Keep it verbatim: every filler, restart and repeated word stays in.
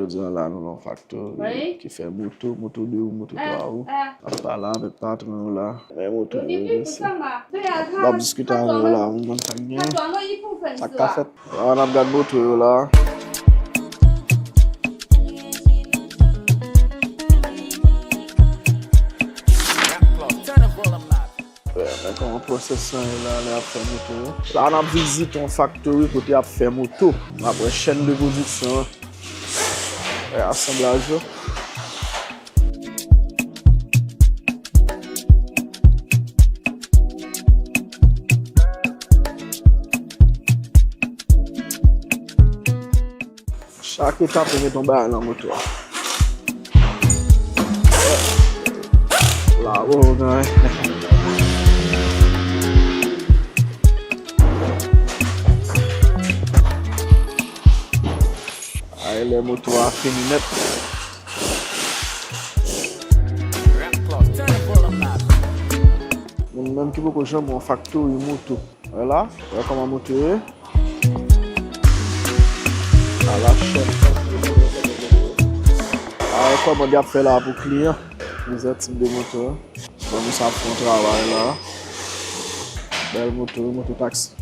Jodi a la, nou nan yon faktori ki fè moto, moto de wou, moto twa wou. N ap pale avèk patwon yo la. Men moto yo, mesye. N ap diskite avè yo la, moun konn sa k gen. Sa k ka fèt. La, n ap gad moto yo la. Men kòman pwosès lan ye la, lè y ap fè moto yo. La, n ap vizite yon faktori kote y ap fè moto. N ap wè chèn de pwodiksyon an. Wè asanblaj yo. Chak etap, yo met yon bagay nan moto a. Lawo, ou gen. Ay, lè moto a fini nèt. Moun menm ki poko janm wè yon faktori moto. Wè la, wè kòman moto ye. A la chèn. A, wè kòmand y ap fè la pou kliyan. Plizyè tip de moto. Bon, nou sa ap fè yon travay la. Bèl moto, moto taksi.